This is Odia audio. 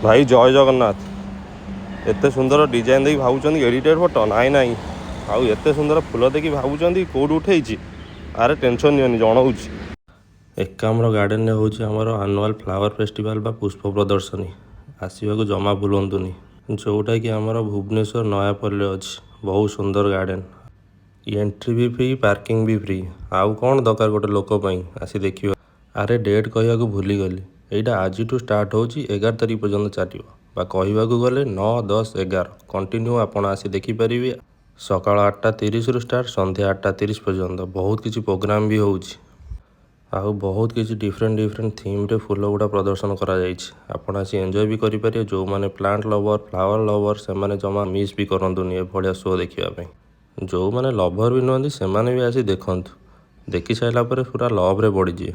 ଭାଇ, ଜୟ ଜଗନ୍ନାଥ। ଏତେ ସୁନ୍ଦର ଡିଜାଇନ୍ ଦେଖି ଭାବୁଛନ୍ତି ଏଡ଼ିଟେଡ଼ ଫଟୋ? ନାଇଁ ନାଇଁ। ଆଉ ଏତେ ସୁନ୍ଦର ଫୁଲ ଦେଖି ଭାବୁଛନ୍ତି କେଉଁଠୁ ଉଠେଇଛି? ଆରେ ଟେନସନ୍ ନିଅନି, ଜଣାଉଛି। ଏକାମ୍ର ଗାର୍ଡ଼େନରେ ହେଉଛି ଆମର ଆନୁଆଲ୍ ଫ୍ଲାୱାର ଫେଷ୍ଟିଭାଲ୍ ବା ପୁଷ୍ପ ପ୍ରଦର୍ଶନୀ। ଆସିବାକୁ ଜମା ଭୁଲନ୍ତୁନି, ଯେଉଁଟାକି ଆମର ଭୁବନେଶ୍ୱର ନୟାପଲ୍ଲୀରେ ଅଛି। ବହୁତ ସୁନ୍ଦର ଗାର୍ଡ଼େନ। ଏଣ୍ଟ୍ରି ବି ଫ୍ରି, ପାର୍କିଂ ବି ଫ୍ରି। ଆଉ କ'ଣ ଦରକାର ଗୋଟେ ଲୋକ ପାଇଁ ଆସି ଦେଖିବା? ଆରେ, ଡେଟ୍ କହିବାକୁ ଭୁଲିଗଲି। ଏଇଟା ଆଜିଠୁ ଷ୍ଟାର୍ଟ ହେଉଛି, 11 ତାରିଖ ପର୍ଯ୍ୟନ୍ତ ଚାଲିବ ବା କହିବାକୁ ଗଲେ 9, 10, 11 କଣ୍ଟିନ୍ୟୁ ଆପଣ ଆସି ଦେଖିପାରିବେ। ସକାଳ 8:30ରୁ ଷ୍ଟାର୍ଟ, ସନ୍ଧ୍ୟା 8:30 ପର୍ଯ୍ୟନ୍ତ। ବହୁତ କିଛି ପ୍ରୋଗ୍ରାମ୍ ବି ହେଉଛି ଆଉ ବହୁତ କିଛି ଡିଫରେଣ୍ଟ ଡିଫରେଣ୍ଟ ଥିମ୍ରେ ଫୁଲ ଗୁଡ଼ା ପ୍ରଦର୍ଶନ କରାଯାଇଛି। ଆପଣ ଆସି ଏନ୍ଜୟ ବି କରିପାରିବେ। ଯେଉଁମାନେ ପ୍ଲାଣ୍ଟ ଲଭର, ଫ୍ଲାୱାର ଲଭର, ସେମାନେ ଜମା ମିସ୍ ବି କରନ୍ତୁନି ଏଭଳିଆ ଶୋ ଦେଖିବା ପାଇଁ। ଯେଉଁମାନେ ଲଭର ବି ନୁହନ୍ତି, ସେମାନେ ବି ଆସି ଦେଖନ୍ତୁ। ଦେଖି ସାରିଲା ପରେ ପୁରା ଲଭରେ ପଡ଼ିଯିବେ।